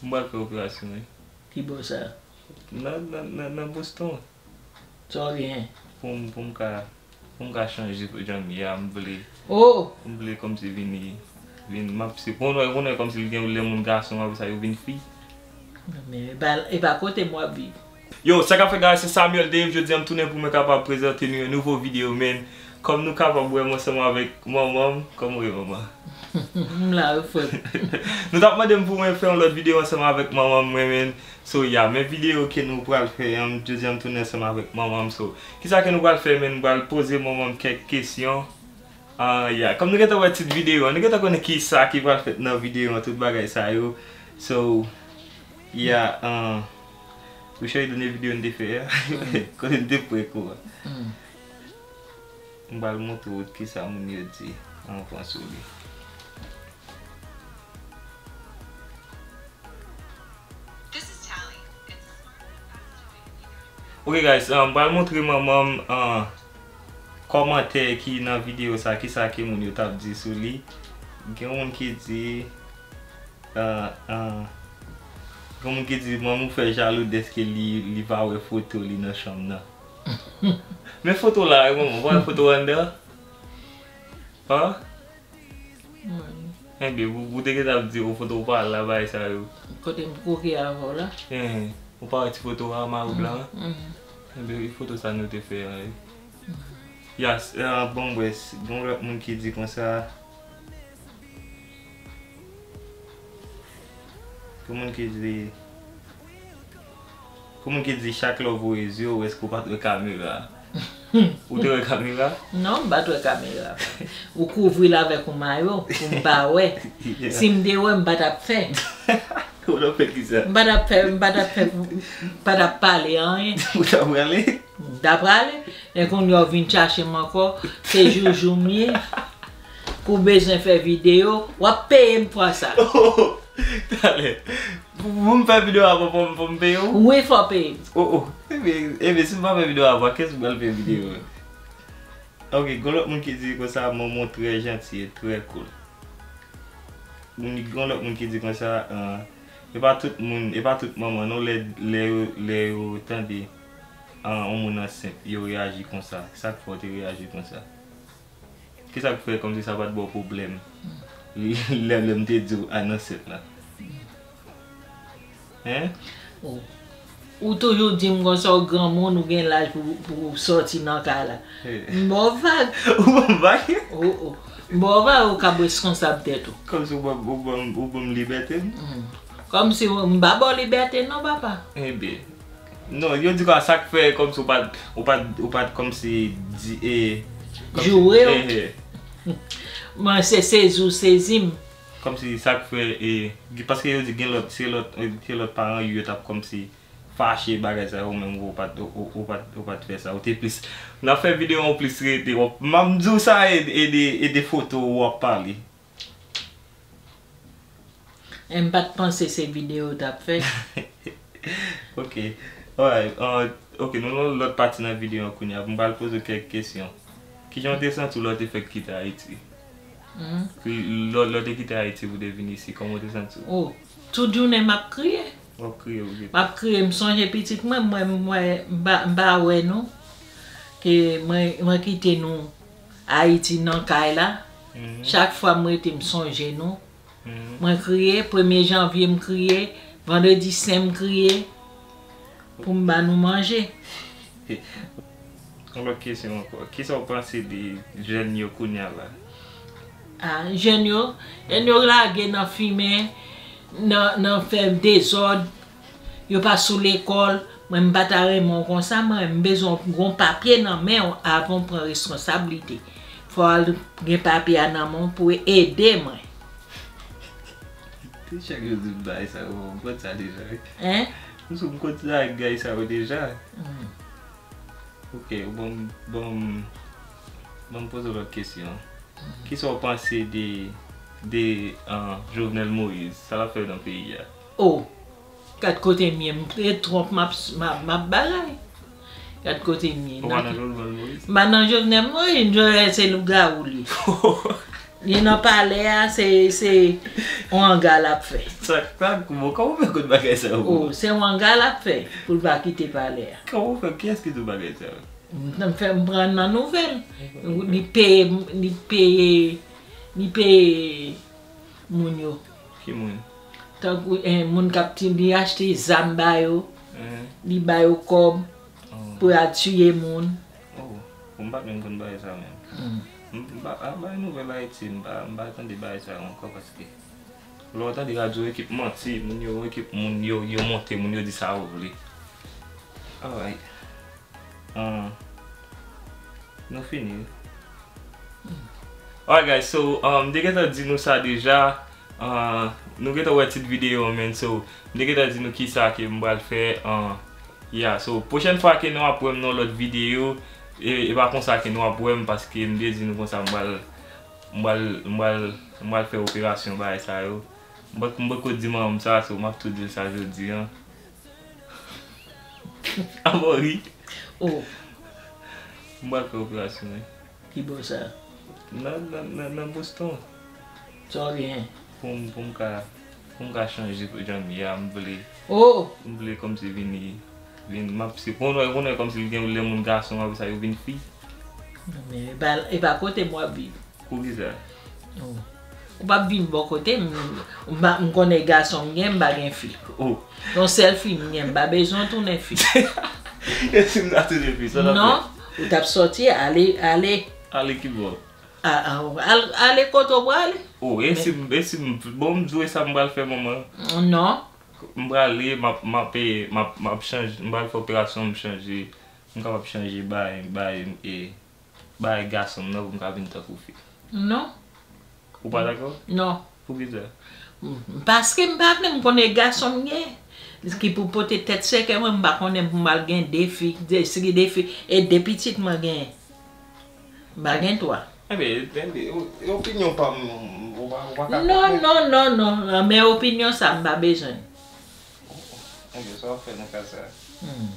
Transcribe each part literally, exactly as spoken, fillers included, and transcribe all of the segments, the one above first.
M pral fè operasyon, wi. Ki bò sa? Nan, nan, nan, nan Boston. Sa w genyen? Pou m, pou m ka, pou m ka chanje jan m ye a, m vle, Oh! M vle kòmsi vini, vin, m ap, se, ou wè, ou wè kòmsi l gen lè moun gason, apre sa yo vin fi. Men e pa, e pa kote m w ap viv. Yo, sa k ap fèt, guys, se Samuel Dave. Jodi a m tounen pou mwen kapab prezante nou yon nouvo videyo, men kòm nou kapab wè m ansanm avèk manman m, kòman w ye, manman? M la, wi, frè m. Nou t ap mande m pou mwen fè yon lòt videyo ansanm avèk manman m, mwen, men. So, yeah, men videyo ke nou pral fè an, jodi a m tounen ansanm avèk manman m. So, kisa ke nou pral fè, men? Nou pral poze manman m kèk kesyon. Ah, yeah. Kòm nou gentan wè tit videyo an, nou gentan konnen kisa ki pral fèt nan videyo an, tout bagay sa yo. So, yeah, ah, ou cheri de videyo n te fè a? Kote n te prank ou a? M pral montre w kisa moun yo di anvan sou li. This is Tally. It's a smart and fast toy. Ok, guys, ah, m pral montre manman m, ah, kòmantè ki nan videyo sa, kisa ke moun yo t ap di sou li. Gen moun ki di, ah, ah, gen moun ki di manman w fè jalou dèske li, li pa wè foto li nan chanm nan. Men foto la, wi, manman, ou pa wè foto anndan? An? Enben, ou, ou te gentan ap di, o, foto w pa la, bagay sa yo. Kote m koke avè w la. Enhen, ou pa wè ti foto a, mawon blan an? Enben, e foto sa nou te fè an, wi. Yas, ah, bon, wè, s-, gen lòt moun ki di konsa. Gen moun ki di, gen moun ki di chak lè w voye zye w, èske w pa t wè kamera a? Ou te wè kamera? Non, m pa t wè kamera. Ou kouvri l avèk yon mayo pou m pa wè. Si m te wè, m pa t ap fè. Ou t ap fè kisa? M pa t ap fè, m pa t ap fè, m pa t ap pale anyen. Ou t ap prale? M ta prale, men kounye a w vin chache m ankò, se joujou m ye. Pou w bezwen fè videyo, w ap peye m fwa sa. Talè. Pou, pou m fè videyo a, fò, fò, fò m peye w? Wi, fò w peye m. Oh, oh. Ebyen, ebyen, si m pa fè videyo a, kiyès ki pral fè videyo a? Ok, gen lòt moun ki di konsa, manman w trè janti e trè cool. Moun, gen lòt moun ki di konsa, ah, e pa tout moun, e pa tout manman non, lè, lè yo, lè yo tande, ah, yon moun ansent, yo reyaji konsa. Sa k fè w te reyaji konsa? Kisa k fè kòmsi sa pa t ba w pwoblèm lè, lè m te di w al ansent la? Hein? Ou, ou toujou di m konsa w granmoun, ou gen laj pou, pou w sòti nan kay la. M ba w vag. Ou ban m vag? Oh, oh. M ba w vag, ou kab reskonsab tèt ou. Kòmsi ou ban, ou ban, ou ban m libète m? Kòmsi m pa ba w libète non, papa. Ebyen. Non, yo di kwa sa k fè kòmsi ou pa t, ou pa t, ou pa t kòmsi di, e, kòmsi, Joure w. Eh, eh. Mwen se sezi w sezi m. Kòmsi sa k fè, e, paske yo di gen lòt, se lòt, se lòt paran yo, yo t ap kòmsi fache bagay sa yo, ou menm ou pa t, ou, ou, ou pa t, ou pa t fè sa, ou te plis, nan fè videyo an plis rete, w ap, m ap di w sa, e, e de, e de foto w ap pale. E m pa t panse se videyo w t ap fè. Ok. Alright. Uh, ok, nou nan lòt pati nan videyo an kounye a. M pral poze w kèk kesyon. Kijan w te santi w lè w te fèk kite Ayiti? Hmm. Lè, lè w te kite Ayiti pou w te vin isi, kòman w te santi w? Oh, tout jounen m ap kriye. W ap kriye, ok. M ap kriye, m sonje pitit mwen, mwen, mwen, m pa, m pa wè nou. Ke mwen, mwen kite nou Ayiti nan kay la. Chak fwa m rete, m sonje nou. Mwen kriye, premye janvye m kriye, vandredi sen m kriye, pou m ba nou manje. Yon lòt kesyon ankò. Kisa w panse de jèn yo kounye a la? Ah, jèn yo, jèn yo lage nan fimen, nan, nan fè dezòd, yo pa sou lekòl. Mwen, m pa ta renmen w konsa, mwen, m bezwen w gon papye nan men w avan w pran reskonsablite. Fò w al gen papye a nan men w pou ede mwen. Te chak yo di m bagay sa yo, m konn sa deja, wi. Hein? M sou m konn sa ak gay sa yo deja. Ok, bon, bon, bon, m poze w lòt kesyon. Kisa w panse de, de, ah, Jovenel Moïse? Sa l ap fè nan peyi a? Oh, gad kote m ye, m te twonp m ap, m ap, m ap bagay. Gad kote m ye. Ou pa nan Jovenel Moïse? M pa nan Jovenel Moïse, Jovenel se lougawou li. Li nan palè a, se, se yon anga l ap fè. Sa, sa, bon, kòman w fè konn bagay sa yo? Oh, se yon anga l ap fè pou l pa kite palè a. Kòman w fè, kiyès ki di w bagay sa yo? M fè, m pran nan nouvèl. Li peye, li peye, li peye moun yo. Ki moun? Tankou, eh, moun k ap ti, li achte zam ba yo, li ba yo kòb pou y al tiye moun. Oh, m pa t menm konn bagay sa menm. M, m pa, a, bay nouvèl Ayiti, m pa, m pa tande bagay sa yo ankò paske lè w tande radyo, ekip manti, moun yo, ekip moun yo, yo monte, moun yo di sa yo vle. Alright. Ah, nou fini. Alright, guys, so, um, m te gentan di nou sa deja. Ah, nou gentan wè tit videyo an, man, so, m te gentan di nou kisa ke m pral fè. Ah, yeah, so, pwochèn fwa ke nou ap wè m nan lòt videyo, e, e pa konsa ke nou ap wè m, paske m te di nou konsa m pral, m pral, m pral, m pral fè operasyon bagay sa yo. M poko, m poko di manman m sa, so, m ap tou di l sa jodi a. Amori. Oh. M pral fè operasyon, wi. Ki bò sa? Nan, nan, nan, nan Boston. Sa w genyen? Pou m, pou m ka, pou m ka chanje jan m ye a, m vle. Oh! M vle kòmsi vini, vin, m ap, se pou nou, pou nou kòmsi gen lè moun gason, apre sa yo vin fi. Non, men e pa, e pa kote m w ap viv. Poukisa? Oh. Ou p ap vin bò kote m, m pa, m konnen gason m gen, m pa gen fi. Oh. Yon sèl fi m gen, m pa bezwen tounen fi. E si m ta tounen fi, sa w t ap fè? Non, ou t ap sòti, ale, ale. Ale ki bò? A, a, al, ale kote w prale. Oh, e si m, e si m, bon, m di w e sa m pral fè, manman. Non. M prale, m ap, m ap, e, m ap, m ap chanje, m pral fè operasyon, m chanje, m kapab chanje bay, bay, e, bay gason m nan pou m ka vin tankou fi. Non. Ou pa dakò? Non. Poukisa? M, paske m pa vle, m konnen gason m gen. Ki pou pote tèt sèkèy mwen, m pa konnen pou m al gen de fi, de, si de fi, e de pitit mwen genyen. M pa gen twa. Enben, enben, o-, opinyon pa m, ou pa, ou pa ka... Non, non, non, non, non, men opinyon sa, m pa bezwen. Enben, sa w ap fè nan ka sa? Hmm.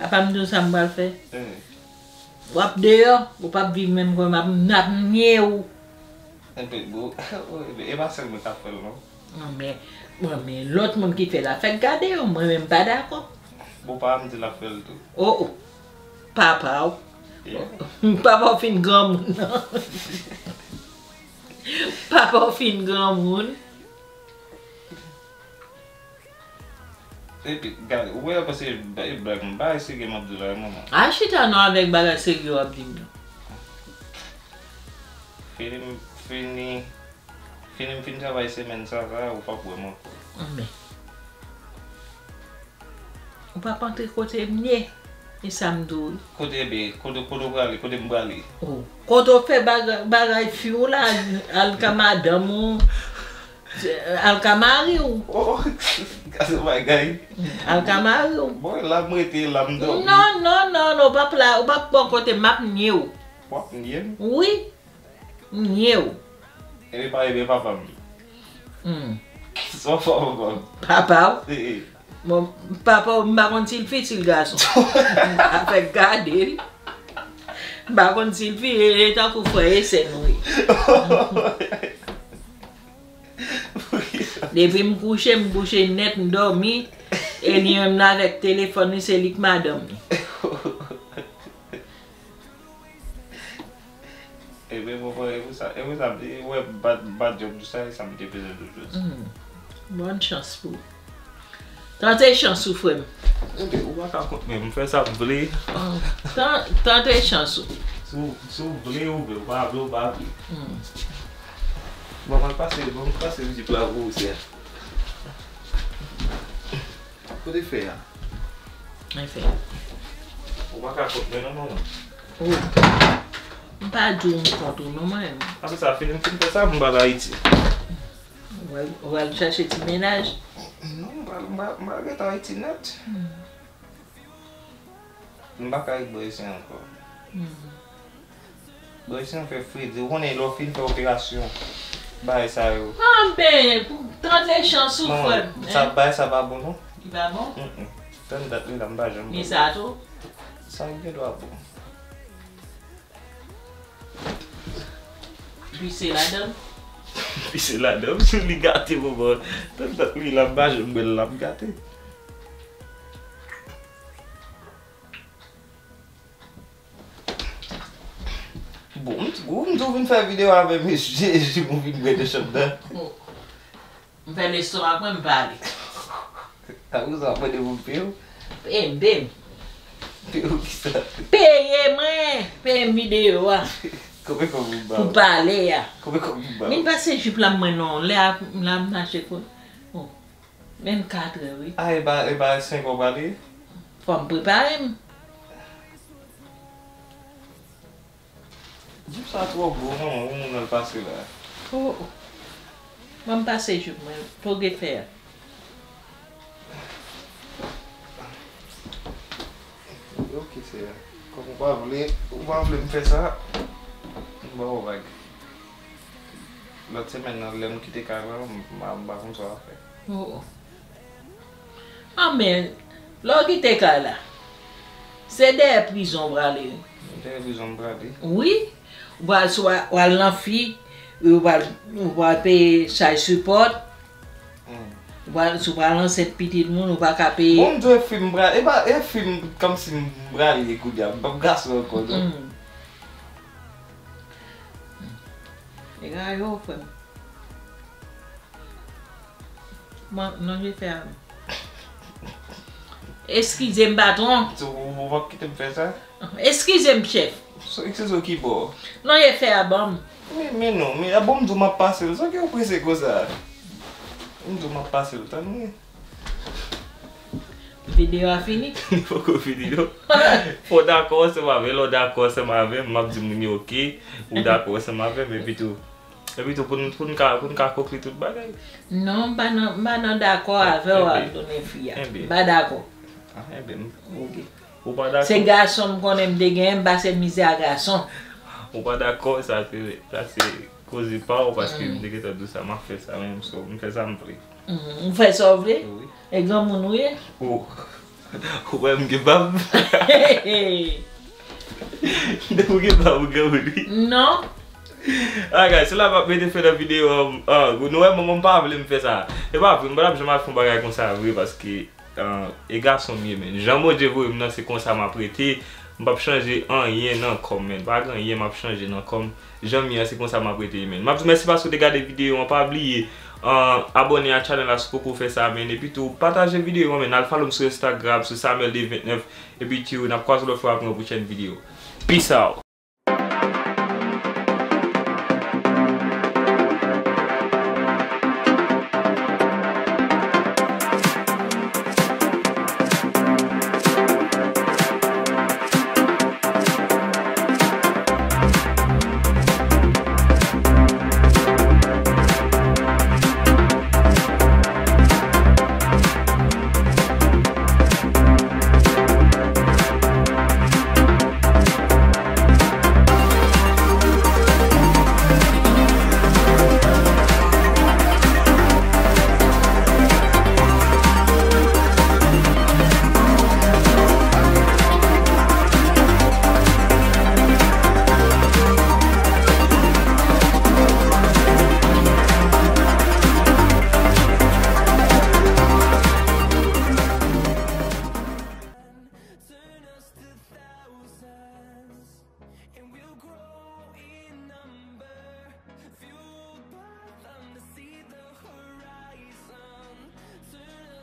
Apa m di w sa m pral fè? Hmm. W ap deyò, ou p ap viv menm kò m ap, m ap nye w. Enben, bon, enben, e pa sèl mwen k ap fè l, non. Bon, men, bon, men lòt moun ki fè l ap fè gade yo, mwen menm m pa dakò. Bon, pa m di l ap fè l tou. Oh, oh. Papa w. Yeah. Papa w fin granmoun, non. Papa w fin granmoun. Epi, gade, ou wè, paske e blag, m pa serye m ap di w la, manman. A chita non avèk bagay serye w ap di m nan. Fini, fini, fini, m fin travay semèn sa, sa, ou p ap wè m ankò. Anben. Ou p ap antre kote m ye. E sa m di w wi. Kote, ebe, kote, kote w prale, kote m prale? Oh. Kote w fè baga-, bagay fi w la, al ka madanm ou, al ka mari w. Oh, gade bagay. Al ka mari w. Bon, la m rete, la m dòmi. Non, non, non, non, w p ap la, w p ap bò kote m ap nye w. W ap nye m? Wi. M nye w. Epi pa, epi papa m. Hmm. Sa w fè papa m? Papa w? Ee. Bon, papa w, m pa konn si l fi, si l gason. Afè gade l. M pa konn si l fi, e, e tankou frè e sè nou ye. Depi m kouche, m kouche nèt, m dòmi. E li menm nan avèk telefòn li, se li k madanm li. Ebyen, bon, bon, e pou sa, e pou sa, e wè, bad, bad job, tout sa, e sa m te bezwen di w jodi. Hmm. Bòn chans pou ou. Tante chans ou, frè m. Ebyen, ou pa ka kont mwen, m fè sa m vle. Hmm. Tan-, tante chans ou. Si w, si w vle, ou vle, ou pa vle, ou pa vle. Hmm. Bon, mwen pase, bon, mwen pase vizit la pou ou, sè. Kote fè a? Mwen fè. Ou pa ka kont mwen non, manman. Oh. M pa di w m kont ou non, mwen menm. Apre sa, fini m fin fè sa, m pral Ayiti. Ou al, ou al chache ti mennaj? Non, m pral, m pral, m pral ret Ayiti nèt. Hmm. M pa ka ret bò isi ankò. Hmm. Bò isi an fè fredi. Ou konnen lè w fin fè operasyon, bagay sa yo. Anben, pou tante chans ou, frè m, sa, hein? Bagay sa pa bon, non. Li pa bon? Mm, mm. Tann dat li la, m pa janm... Men sa tou? Sa gen dwa bon. Pise ladan. Pise ladan, si li gate moman. Tank li la, m pa janm wè l la, m gate. Bon, m di w, m di w vin fè videyo avè m, Jezi, m vin bwè de chanm nan. M fè lestomak mwen, m pale. Apre sa, w ap mande pou m peye w? Peye m, peye m. Peye w kisa? Peye mwen, peye m videyo a. Konbyen kòb ou ba w? Pou pale a. Konbyen kòb ou ba w? Min pase jip la mwen non, lè a, la m mache kon. Oh. Vennkatrè, wi. Ah, e pa, e pa senk ou prale? Fò m prepare m. Jip sa twò gwo, manman, pou moun nan l pase la. Oh, oh. Ban m pase jip mwen, poge fè a. Ok, sè. Kòm ou pa vle, ou pa vle m fè sa, m ba w vag. Lòt semèn nan, lè m kite kay la, m, m, m pa konn sa w ap fè. Oh, oh. Ah, men, lè w kite kay la, se dèyè prizon w prale, wi. Dèyè prizon m prale? Wi. Ou pral, si w al, w al nan fi, ou pral, ou pral peye child support. Hmm. Ou pral, si w pral ansent pitit moun, ou pa ka peye. Bon, m di w e fi m pral, e pa, e fi m kòmsi m prale kounye a, m p ap gason ankò, non. Hmm. Dega yo, frè m. Bon, non, je fè a. Eskize m, patwon. So, ou, ou p ap kite m fè sa? Eskize m, chèf. So, eskize w ki bò? Non, je fè a, ban m. Men, men non, men, a bon, m di w m ap pase l. Sa ki ou prese konsa? M di w m ap pase l, tann wi. Videyo a fini? Li poko fini, non. Fò w dakò ansanm avè l, lè w dakò ansanm avè m, m ap di moun yo, ok, ou dakò ansanm avè m, epi tou, epi tou, pou n, pou n ka, pou n ka konkli tout bagay. Non, m pa nan, m pa nan dakò avè w ap tounen fi a. M pa dakò. Ah, enben, ou, ou pa dakò. Se gason m konnen m te genyen, m pase mizè a gason. Ou pa dakò, sa se, sa se koze pa w, paske m te gentan di w sa, m ap fè sa menm, so, m fè sa m vle. Mhm. Ou fè sa w vle? Wi. E granmoun ou ye? Oh. Ou wè m gen bab? Depi w gen bab, ou granmoun wi. Non. Ah, guys, se la m ap mete fen nan videyo an. Ah, nou wè, manman m pa vle m fè sa. E pa vre, m pa t ap janm al fè yon bagay konsa vre, paske, ah, e gason m ye, men. Jan Bondye voye m nan, se konsa m ap rete. M p ap chanje anyen nan kò m, men. Pa gen anyen m ap chanje nan kò m. Jan m ye a, se konsa m ap rete, men. M ap di w mèsi paske w te gade videyo an. Pa bliye, ah, abòne a channel la si w poko fè sa, men. Epi tou, pataje videyo an, men. Al follow m sou Instagram, sou Samuel D vennèf. Epi tou, n ap kwaze lòt fwa pou yon pwochèn videyo. Peace out!